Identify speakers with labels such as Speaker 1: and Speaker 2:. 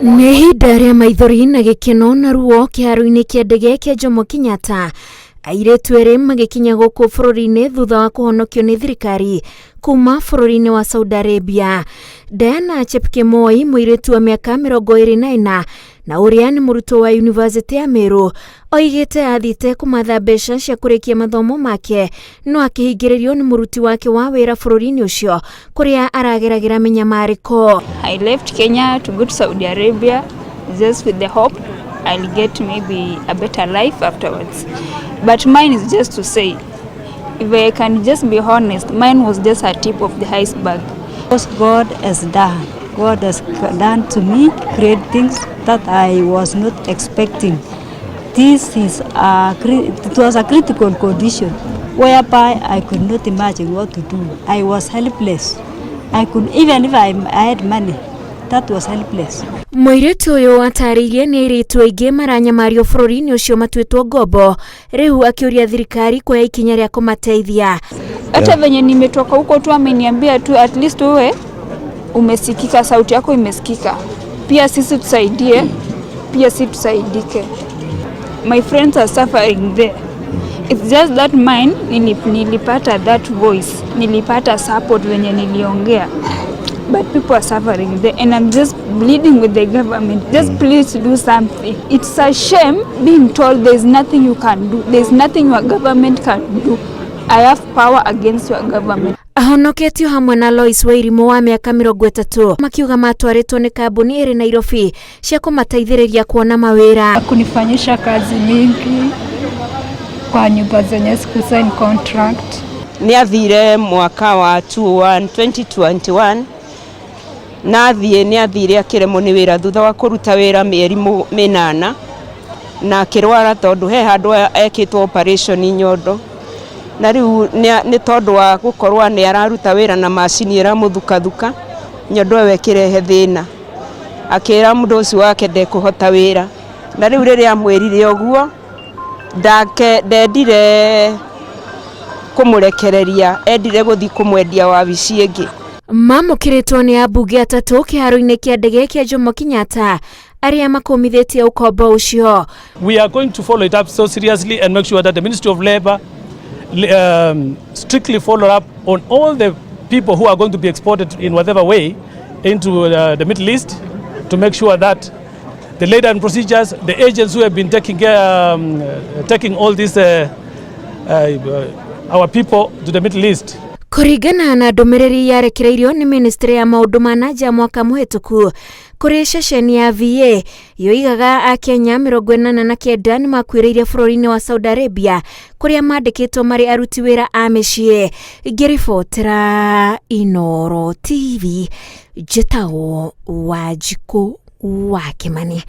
Speaker 1: Nĩ ihinda rĩa maithori na gĩkeno na ruo kĩharo-inĩ kĩa ndege kĩa Jomo Kenyatta, airĩtu erĩ magĩkinya gũkũ bũrũri-inĩ thutha wa kũhonokio nĩ thirikari kuma bũrũri-inĩ wa Saudi Arabia. Diana Chepkemoi, mũirĩtu wa mĩaka 24 na ũrĩa nĩ mũrutwo wa yunivasĩtĩ ya Meru, oigĩte athiĩte kũmatha mbeca cia kũrĩkia mathomo make no akĩhingĩrĩrio nĩ mũruti wake wa wĩra bũrũri-inĩ ũcio kũrĩa arageragĩra mĩnyamarĩko.
Speaker 2: I left Kenya to go to Saudi Arabia just with the hope I'll get maybe a better life afterwards. But mine is just to say, if I can just be honest, mine was just a tip of the iceberg.
Speaker 3: Because God has done. God has done to me great things that I was not expecting. This is a, it was a critical condition whereby I could not imagine what to do. I was helpless. I could, even if I had money, that was helpless.
Speaker 1: Mũirĩtu ũyũ atarĩirie nĩ airĩtu aingĩ maranyamario bũrũri-inĩ ũcio matuĩtwo ngombo, rĩu akĩũria thirikari kuoya ikinya rĩa kũmateithia.
Speaker 2: Hata venye nimetoka huko tu ameniambia tu, at least wewe umesikika, sauti yako imesikika, pia sisi tusaidie, pia si tusaidike. My friends are suffering there. It's just that mine nilipata that voice, nilipata support venye niliongea, but people are suffering there and I'm just pleading with the government, just please do something. It's a shame being told there's nothing you can do, there's nothing your government can do. I have power against your government.
Speaker 1: Ahonoketio hamwe na Lois Wairimu wa mĩaka 30, makiuga matwarĩtwo nĩ kambuni ĩrĩ Nairobi cia kũmateithĩrĩria kuona mawĩra.
Speaker 4: Kunifanyisha kazi mingi kwa nyumba zenye sikusign contract.
Speaker 5: Nĩ athire mwaka wa 21 2021 na athiĩ nĩ athire akĩremwo nĩ wĩra thutha wa kũruta wĩra mĩeri 8 na akĩrwara tondũ he handũ ekĩtwo operation nyondo, na rĩu nĩ tondũ wa gũkorwo nĩ araruta wĩra na macini ĩramũthukathuka nyondo ĩyo ĩkĩrehe thĩna, akĩra mũndũ ũcio wake ndekũhota wĩra. Na rĩu rĩrĩa amwĩrire ũguo, ndake ndendire kũmũrekereria, endire gũthiĩ kũmwendia wabici ĩngĩ.
Speaker 1: Mamũkĩrĩtwo nĩ ambunge atatũ kĩharo-inĩ kĩa ndege kĩa Jomo Kenyatta arĩa makũmithĩtie ũkombo ũcio.
Speaker 6: We are going to follow it up so seriously and make sure that the Ministry of Labor strictly follow up on all the people who are going to be exported in whatever way into the Middle East to make sure that the laid procedures, the agents who have been taking care, taking all these our people to the Middle East.
Speaker 1: Kũringana na ndũmĩrĩri yarekereirio nĩ ministry ya maũndũ ma na nja mwaka mũhĩtũku kũrĩ ceceni ya VA, yoigaga akenya 89 nĩ makuĩrĩire bũrũri-inĩ wa Saudi Arabia kũrĩa mandĩkĩtwo marĩ aruti wĩra a mĩciĩ. Ngĩribotera Inoro TV, njĩtagwo Wanjikũ wa Kĩmani.